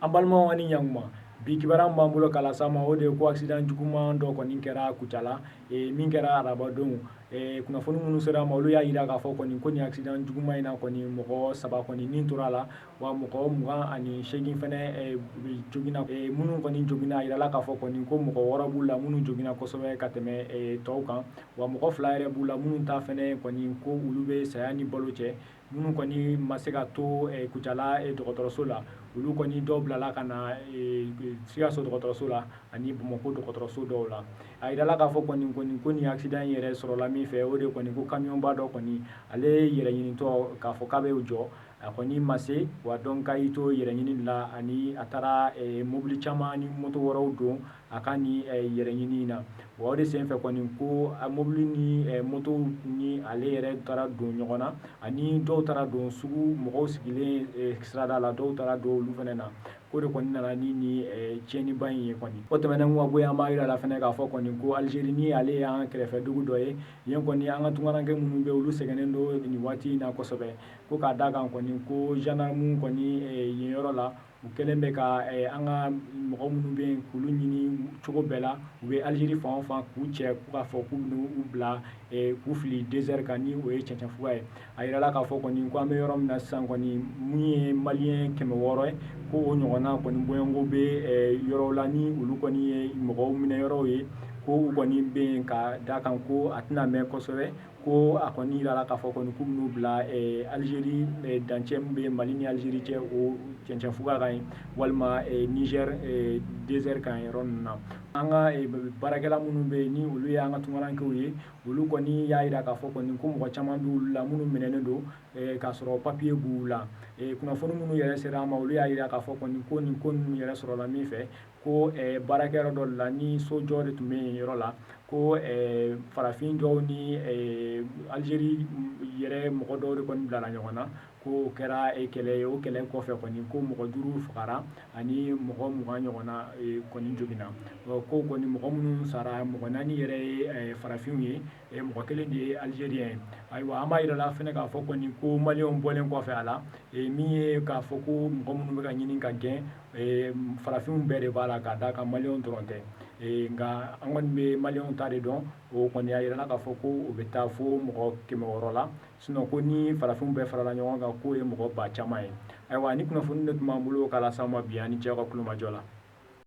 An balimaw, ani ɲankuma. Bi kibaruya min b'an bolo k'a las'aw ma, o de ye ko accident juguman dɔ kɔni kɛra Kucala, min kɛra arabadon. Kunnafoni minnu sera ma, olu y'a jira k'a fɔ kɔni ko nin accident juguman in na kɔni, mɔgɔ 3 kɔni ni tora a la, wa mɔgɔ 28 fɛnɛ joginna. Minnu kɔni joginna, a jirala k'a fɔ kɔni ko mɔgɔ 6 b'u la minnu joginna kosɛbɛ ka tɛmɛ tɔw kan, wa mɔgɔ 2 yɛrɛ b'u la minnu ta fɛnɛ kɔni ko olu bɛ saya ni balo cɛ. Minnu kɔni ma se ka to Kucala dɔgɔtɔrɔso la, olu kɔni dɔw bilala ka na Sikaso dɔgɔtɔrɔso la ani Bamakɔ dɔgɔtɔrɔso dɔw la. A jirala k'a fɔ kɔni ko nin accident in yɛrɛ sɔrɔla min fɛ, o de kɔni ko kamiyɔnba dɔ kɔni, ale yɛrɛ ɲinitɔ k'a fɔ k'a bɛ jɔ, a kɔni ma se wa. Donc k'a y'i to yɛrɛ ɲini la ani a taara mobili caman ni moto wɛrɛw don a ka ni yɛrɛ ɲini na. Wa o de senfɛ kɔni ko mobili ni moto ni ale yɛrɛ taara don ɲɔgɔn na, ani dɔw taara don sugu mɔgɔw sigilen sirada la, dɔw taara don olu fana na. Ko de kɔni nana ni tiɲɛniba in ye kɔni. O tɛmɛnen ka bɔ yen, an b'a jira la fana k'a fɔ kɔni ko Algérie, ni ale y'an kɛrɛfɛ dugu dɔ ye, yen kɔni an ka tunkaranke minnu bɛ, olu sɛgɛnnen don nin waati in na kosɛbɛ. Ko k'a da kan kɔni ko gendarme kɔni yen yɔrɔ la, u kɛlen bɛ ka an ka mɔgɔ minnu bɛ yen k'olu ɲini cogo bɛɛ la, u bɛ Algérie fan o fan, k'u cɛ k'a fɔ k'u b'u bila k'u fili désert kan, ni o ye cɛncɛnfuga ye. A jirala k'a fɔ kɔni ko an bɛ yɔrɔ min na sisan kɔni, mun ye malien 600 ye, ko o ɲɔgɔnna kɔni bɔɲɔgɔnko bɛ yɔrɔw la, ni olu kɔni ye mɔgɔw minɛ yɔrɔw ye, ko u kɔni bɛ yen ka da kan ko a tɛna mɛn kosɛbɛ. Ko a kɔni jirala k'a fɔ kɔni k'u bɛn'u bila Algérie dancɛ min bɛ Mali ni Algérie cɛ, o cɛncɛnfuga kan yen, walima Niger désert kan yɔrɔ ninnu na. An ka baarakɛla minnu bɛ yen, ni olu ye an ka tunkarankew ye, olu kɔni y'a jira k'a fɔ kɔni ko mɔgɔ caman b'olu la minnu minɛnen don k'a sɔrɔ papiye b'u la. Kunnafoni minnu yɛrɛ sera an ma, olu y'a jira k'a fɔ kɔni ko nin ko ninnu yɛrɛ sɔrɔla min fɛ, ko baarakɛyɔrɔ dɔ la, ni sojɔ de tun bɛ yen yɔrɔ la, ko farafin dɔw ni Algérie yɛrɛ mɔgɔ dɔw de kɔni bilala ɲɔgɔn na, ko o kɛra kɛlɛ ye. O kɛlɛ kɔfɛ kɔni, ko mɔgɔ 5 fagara ani mɔgɔ 20 ɲɔgɔnna kɔni joginna. Ko kɔni mɔgɔ minnu sara, mɔgɔ 4 yɛrɛ ye farafinw ye, mɔgɔ 1 de ye algérien ye. Ayiwa, an b'a yira la fɛnɛ k'a fɔ kɔni ko maliyɛnw bɔlen kɔfɛ a la, min ye k'a fɔ ko mɔgɔ minnu bɛ ka ɲini ka gɛn, farafinw bɛɛ de b'a la, k'a da kan maliyɛnw dɔrɔn tɛ. Nka an kɔni bɛ maliyɛnw ta de dɔn. O kɔni y'a yirala k'a fɔ ko o bɛ taa fo mɔgɔ 600 la. Sinon ko ni farafinw bɛɛ farala ɲɔgɔn kan, k'o ye mɔgɔ ba caman ye. Ayiwa, ni kunnafoni de tun b'an bolo k'a las'aw ma bi. Ani cɛw ka kulomajɔ la.